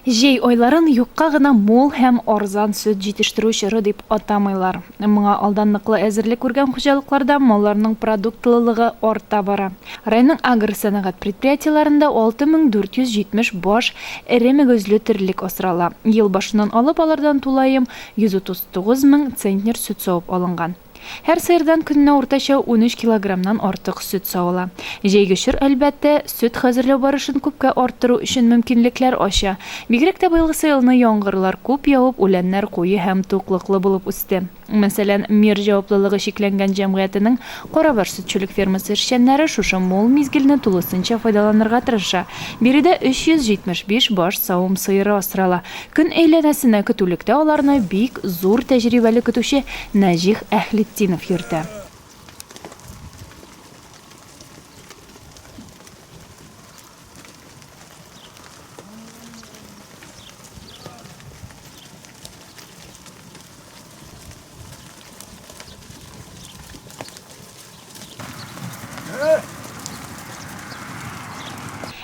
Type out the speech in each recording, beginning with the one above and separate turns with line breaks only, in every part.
Җәй айларын юкка гына мул һәм арзан сөт җитештерү чоры дип атамыйлар. Моңа алдан ныклы әзерлек күргән хуҗалыкларда малларның продуктлылыгы арта бара. Районның агросәнәгать предприятиеләрендә 6470 баш эре мөгезле терлек асрала. Ел башыннан алып алардан тулаем 139 мең центнер сөт савып алынган. Һәр сыердан көненә уртача 13 килограммнан артык сөт савыла. Җәйге чор, әлбәттә, сөт хәзерләү барышын күпкә арттыру өчен мөмкинлекләр ача. Бигрәк тә быелгысы елны яңгырлар күп явып, үләннәр куе һәм туклыклы булып үсте. Мәсәлән, Мир җаваплылыгы чикләнгән җәмгыятенең Карабаш сөтчелек фермасы эшчәннәре шушы мул мизгелне тулысынча файдаланырга тырыша. Биредә 375 баш савым сыеры асрала. Көн әйләнәсенә көтүлектә аларны бик зур тәҗрибәле көтүче Нәҗих Әһлетдинов йөртә.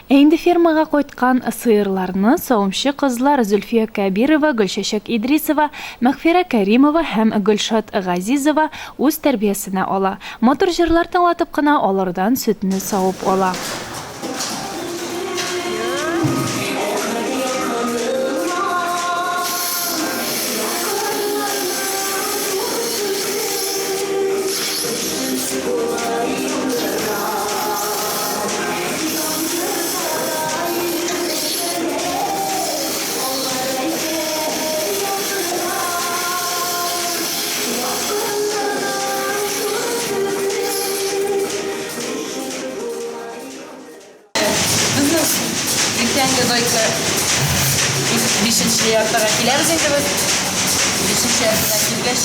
Ә инде фермага кайткан сыерларны савымчы кызлар Зөлфия Кәбирова, Гөлчәчәк Идрисова, Мәгъфирә Кәримова һәм Гөлшат Газизова үз тәрбиясенә ала. Матур җырлар тыңлатып кына алардан сөтне савып ала.
Безнең иртәнге дойка бишенче яртыга киләбез инде без. Бишенче яртыда килгәч,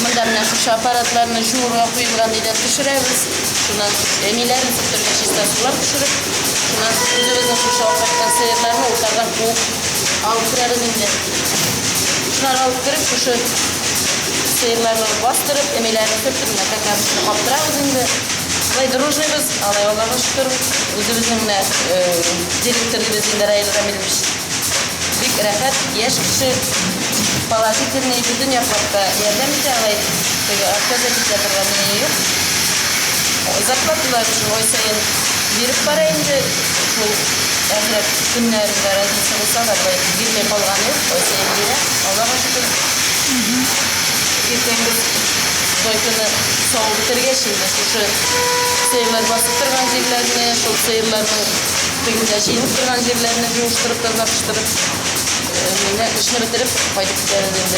монда менә шушы аппаратларны жуырга куелган өйдән төшерәбез. Шуннан әниләрен сөртергә чиста сулар төшереп, шуннан үзебезнең шушы акайткан сыерларны утардан куып алып керәбез инде. Шуннан алып кереп, шушы сыерларны бастырып, әниләрен сөртеп, менә как обычно каптырабыз инде. Шулай дружныйбыз, алай Аллага шөкер. Үзебезнең менә директор дибез инде Раил Рамилевич. Бик рәхәт, яшь кеше, положительный, бөтен яклап та ярдәм итә, алай теге отказать итә торган ни юк. Зарплаталар шул ай саен биреп бара инде, шул әзрәк көннәрендә разница булса да, болай бирми калганы юк, ай саен бирә, Аллага шөкер. Иртәнге дойканы савып бетергәч инде шушы сыерлар басып торган җирләрне, шул сыерларның тегендә җыелып торган җирләрне җуыштырып, тазартыштырып, менә эшне бетереп кайтып китәбез инде.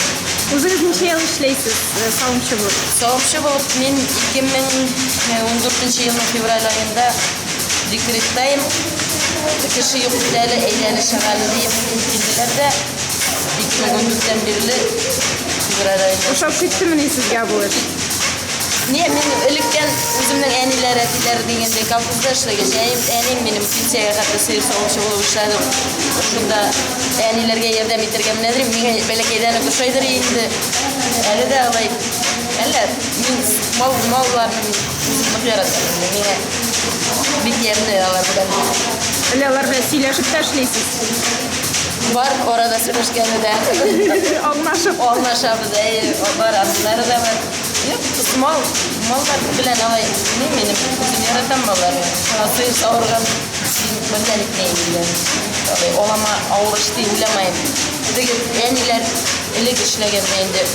Үзегез ничә ел эшләйсез савымчы булып?
Савымчы булып мин 2014 елның февраль аенда декреттаем. Кеше юк бит әле, әйдә әле чык әле диеп килделәр дә. 2014-тән бирле февраль аенда.
Ошап киттемени сезгә бу эш?
Не, мин электән үземнең әниләр, әтиләр дигәндәй колхозда эшләгәч, әнием, әнием минем пенсиягә хәтле сыер савучы булып эшләде. Шунда әниләргә ярдәм итәргә менәдер, миңа бәләкәйдән үк ошайдыр инде. Әле дә алай. Әллә мин мал, малларны мин үзем нык яратам инде. Миңа бик ямьле алар белән.
Әллә алар белән сөйләшеп тә эшлисез?
Бар арада сөйләшкәне дә.
Аңлашып.
Аңлашабыз, әйе, бар, андыйлары да бар. Юк, мал, маллар белән алай ни минем үзем яратам малларны. Шуңа сыер савырга мин бүтән итмәем инде. Алай алама авыр эш дип уйламыйм. Теге әниләр элек эшләгәндә инде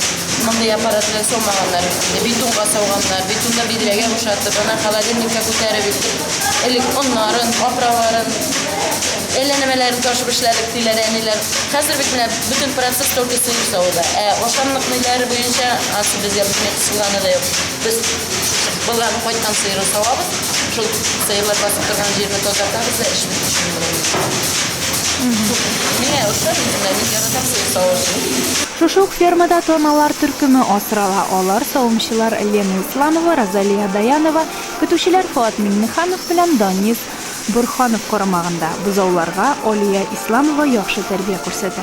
мондый аппарат белән саумаганнар бит инде. Бетонга сауганнар, бетонны бидрәгә бушатып, ана холодильникка күтәреп илтеп, элек оннарын, капроларын, Әллә нәмәләрен ташып эшләдек, диләр әниләр. Хәзер бит менә бөтен процесс только сыер савуда. Ә ашамлык ниләре буенча ансы безгә бөтенләй кысылганы да юк. Без болгарның кайткан сыерын савабыз, шул сыерлар басып торган җирне тазартабыз да эш бетте шуның белән. Миңа ошар инде менә, мин яратам сыер саву эшен.
Шушы ук фермада таналар төркеме асрала. Алар, савымчылар Лена Исламова, Розалия Даянова, көтүчеләр Фоат Миңнеханов белән Данис Борһанов карамагында, бозауларга Алия Исламова яхшы тәрбия күрсәтә.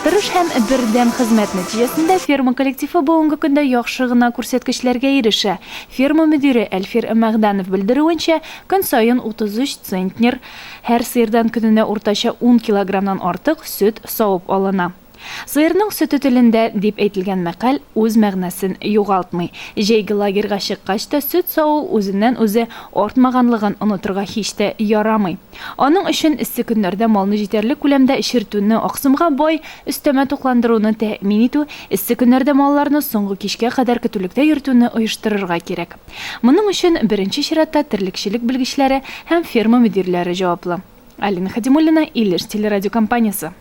Тырыш һәм бердәм хезмәт нәтиҗәсендә ферма коллективы бүгенге көндә яхшы гына күрсәткечләргә ирешә. Ферма мөдире Әлфир Мәгъдәнов белдерүенчә, көн саен 33 центнер, һәр сыердан көненә уртача ун килограммнан артык сөт савып алына. Сыерның сөте телендә, дип әйтелгән мәкаль үз мәгънәсен югалтмый. Җәйге лагерьга чыккач та сөт саву үзеннән-үзе артмаганлыгын онытырга һич тә ярамый. Аның өчен эссе көннәрдә малны җитәрлек күләмдә эчертүне, аксымга бай өстәмә тукландыруны тәэмин итү, эссе көннәрдә малларны соңгы кичкә кадәр көтүлектә йөртүне оештырырга кирәк. Моның өчен беренче чиратта терлекчелек белгечләре һәм ферма мөдирләре җаваплы. Алина Хадимуллина, Илеш телерадиокомпаниясе.